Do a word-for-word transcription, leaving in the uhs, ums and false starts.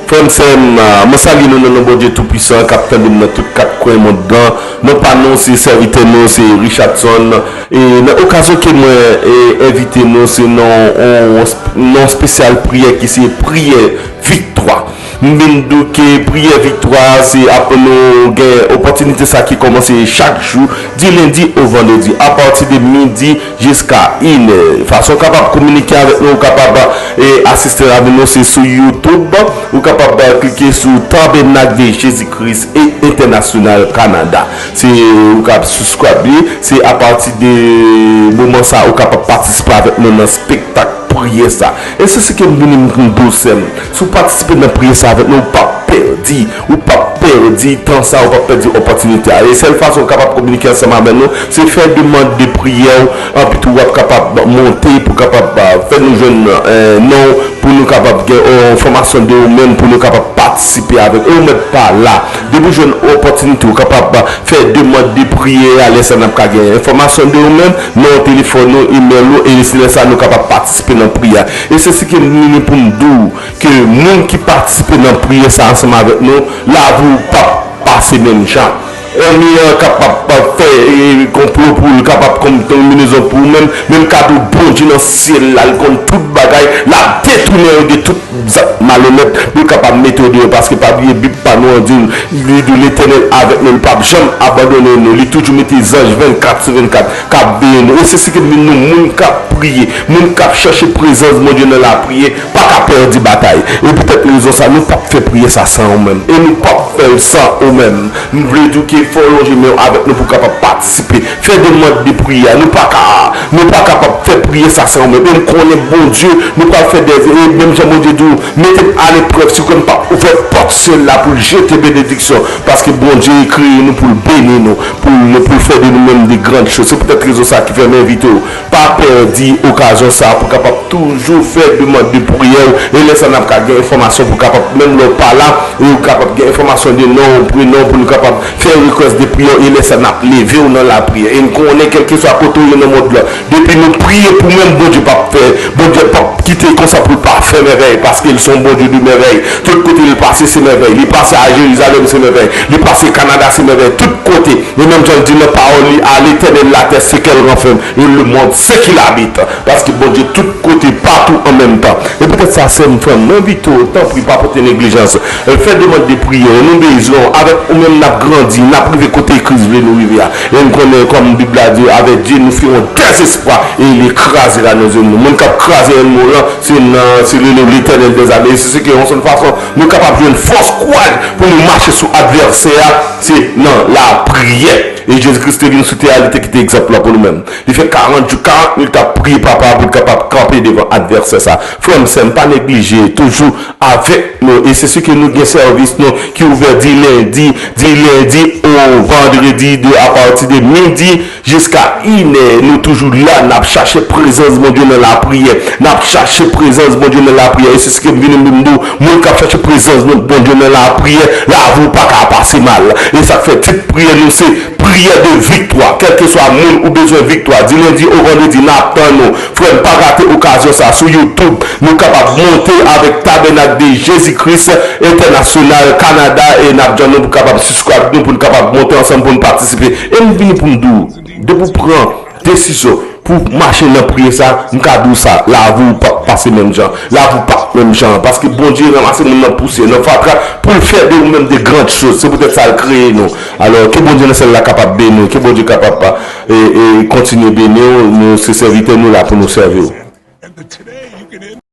Frè m, sè m, mwen salye nou nan non Bondye Toupisan k ap tande m nan tout kat kwen mond lan. Non pa nou, se sèvitè nou, se Richardson. E nan okazyon ke mwen e, envite nou, se nan yon, yon espesyal priyè ki se priyè viktwa. M vin di w ke priyè viktwa, se ap nou gen opòtinite sa ki kòmanse chak jou, di lendi o vandredi, apati de midi jiska inè. Fason w kapab kominike avèk nou, ou kapab e, asiste avèk nou, se sou YouTube. Ou kapab e, klike sou Tabènak de Jezi Kris e Entènasyonal Kanada. Se ou kapab subscribe li, se apati de moman sa ou kapab patisipe avèk nou nan spektak priyè sa. E se sa ke m vini m di w, sè m. Si w patisipe nan priyè sa avèk nou, ou p ap pèdi. Ou p ap pèdi tan sa, ou p ap pèdi opòtinite a. E sèl fason ou kapab kominike ansanm avèk nou, se fè demann de priyè w, anpi tou w ap kapab monte pou kapab, ah, fè nou jwenn, eh, non, pou nou kapab gen, oh, enfòmasyon de ou menm, pou nou kapab patisipe avèk ou. Ou mèt pa la. Depi w jwenn opòtinite, ou kapab, ah, fè demann de priyè a, lè sa n ap ka gen enfòmasyon de ou menm, non, telefòn ou, imèl ou, e se lè sa nou kapab patisipe nan priyè a. E se sa ke m vini pou m di w, ke moun ki patisipe nan priyè sa ansanm avèk nou, lavi w p ap pase menm jan. Ènmi an kapab fè, e, konplo pou l kapab konn konbinezon pou ou menm, men m ka di w Bondye nan syèl la, li konn tout bagay, l ap detounen yo de tout zak malonèt, pou l kapab mete yo deyò, paske pa bliye Bib pa nou an di n, li di Letènèl avèk nou, li p ap janm abandone nou, li toujou mete zanj vennkat sou vennkat k ap veye nou. E se sa ke m di nou, moun k ap priye, moun k ap chèche prezans Bondye nan lapriyè, pa ka pèdi batay. E poutèt rezon sa, nou p ap fè priyè sa san ou menm. E nou p ap fè l san ou menm. M vle di w ke fò w lonje men w avèk nou pou w kapab patisipe. Fè demann de priyè. Nou pa ka, nou pa kapab fè priyè sa san ou menm. E m konnen Bondye, nou pral fè de, e menm jan Bondye di w, mete m aleprèv, si w kwè m p ap ouvè pòt syèl la pou l jete benediksyon. Paske Bondye kreye nou pou l beni nou, pou l, pou l fè de nou menm de grann choz. Se poutèt rezon sa ki fè m envite w. Pa pèdi okazyon sa a pou kapab toujou fè demann de priyè w. E lè sa n ap ka gen enfòmasyon pou kapab, menm lè w pa la, e ou kapab gen enfòmasyon de non w, prenon w, pou nou kapab fè request de priyè w. E lè sa n ap leve w nan lapriyè. E n konnen kèlkeswa kote w ye nan mond lan, depi nou priye pou menm, Bondye p ap fè, Bondye p ap kite konsa pou l pa fè mèvèy, paske l se yon Bondye de mèvèy. Tout kote l pase, se mèvèy. Li pase a Jerizalèm, se mèvèy. Li pase Kanada, se mèvèy. Tout kote. E menm jan l di nan pawòl li, à l'Éternel la terre, ce qu'elle renferme, et le monde, ce qu'il habite. Paske Bondye tout kote, patou an menm tan. E poutèt sa, sè m, frè m, mwen envite w, tanpri, pa pote neglijans. E fè demann de priyè, nou bezwen w, avèk ou menm n ap grandi, n ap rive kote Kris vle nou rive a. E n konnen, kòm Bib la di, avec Dieu, nous ferons des exploits, et il écrasera nos ennemis. Moun k ap kraze ènmi w lan, se nan, se rele w Letènèl dèzame. E se, se ke yon sèl fason nou kapab jwenn fòs, kouraj pou nou mache sou advèsè a, se nan lapriyè. E Jezi Kris te vin sou tè a, li te kite egzanp la pou nou menm. Li fè karant jou, karant nuit ap priye Papa a pou l kapab kanpe devan advèsè sa. Frè m, sè m, pa neglije, toujou avèk nou. E se si ke nou gen sèvis nou ki ouvè di lendi, di lendi o vandredi de apati de midi jiska inè. Nou toujou la, n ap chache prezans Bondye nan lapriyè. N ap chache prezans Bondye nan lapriyè. E se si ke m vini m di w, moun k ap chache prezans Bondye nan lapriyè, lavi w pa ka pase mal. E sa k fè tit priyè nou se priyè de viktwa. Kèlkeswa moun ou bezwen viktwa, di lendi o vandredi, n ap tann ou. Frè m, pa rate okazyon sa sou YouTube. Nou kapab monte avèk Tabènak de Jezi Kris Entènasyonal Kanada e n ap tann nou pou kapab subscribe nou, pou n kapab monte ansanm, pou n patisipe. E m vini pou m di w, depi w pran desizyon pou w mache nan priyè sa, m ka di w sa, lavi w p ap pase menm jan. Lavi w p ap menm jan. Paske Bondye ranmase moun nan pousyè, nan fatra, pou l fè de ou menm de grann choz. Se poutèt sa l kreye nou. Alò, ke Bondye nan syèl la kapab beni w, ke Bondye kapab, e, e, kontinye beni w. Nou se sèvitè, nou la pou nou sèvi w.